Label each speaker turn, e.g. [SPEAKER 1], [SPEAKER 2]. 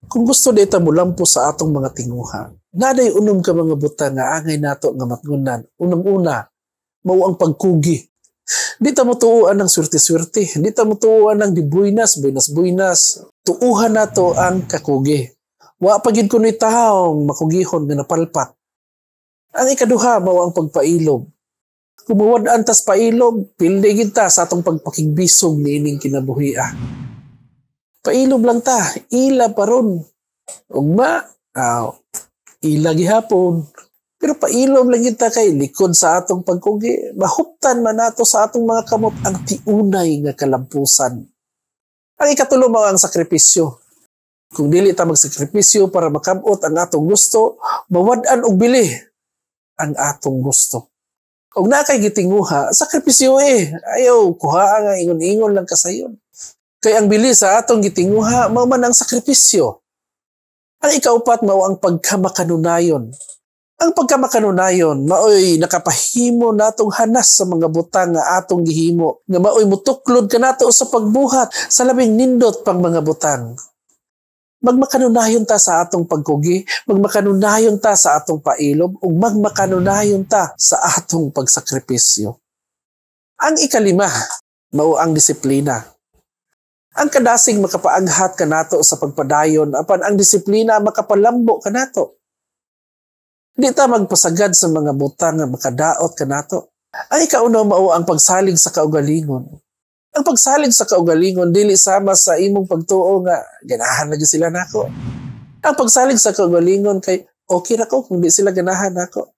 [SPEAKER 1] Kung gusto ta mulampo sa atong mga tinguha, naa day unom ka mga butang nga angay nato nga matngunan. Unang-una, mao ang pagkugi. Di ta motuoan ng swerte-swerte, di ta motuoan ng di buenas, buenas-buenas. Tuuhan nato ang kakugi. Wa pa gid kuno'y taong makugihon nga napalpak. Ang ikaduha mao ang pagpailob. Kung mawad-an tas pailob, pildi gid ta sa atong pagpakigbisog niining kinabuhia. Pailob lang ta, ila pa ron. Ugma, aw, ila gihapon. Pero pailob lang kita kay likod sa atong pagkugi, mahuptan man nato sa atong mga kamot ang tiunay nga kalampusan. Ang ikatulo mao ang sakripisyo. Kung dili ta magsakripisyo para makabot ang atong gusto, mawad-an og bili ang atong gusto. Og naa kay gitinguha, sakripisyo eh. Ayaw, kuha nga ingon-ingon lang kasayon. Kay ang bili sa atong gitinguha, mao man ang sakripisyo. Ang ikaupat mao ang pagkamakanunayon. Ang pagkamakanunayon, maoy nakapahimo natong hanas sa mga butang nga atong gihimo, nga maoy mutuklod kanato sa pagbuhat sa labing nindot pang mga butang. Magmakanunayon ta sa atong pagkugi, magmakanunayon ta sa atong pailob, ug magmakanunayon ta sa atong pagsakripisyo. Ang ikalima, mao ang disiplina. Ang kadasig makapaaghat kanato sa pagpadayon, apan ang disiplina makapalambo kanato. Di ta magpasagad sa mga butang nga makadaot kanato. Ang ikauna mao ang pagsalig sa kaugalingon. Ang pagsalig sa kaugalingon dili sama sa imong pagtuo nga ganahan lagi sila nako. Ang pagsalig sa kaugalingon kay okay ra ko kung di sila ganahan nako.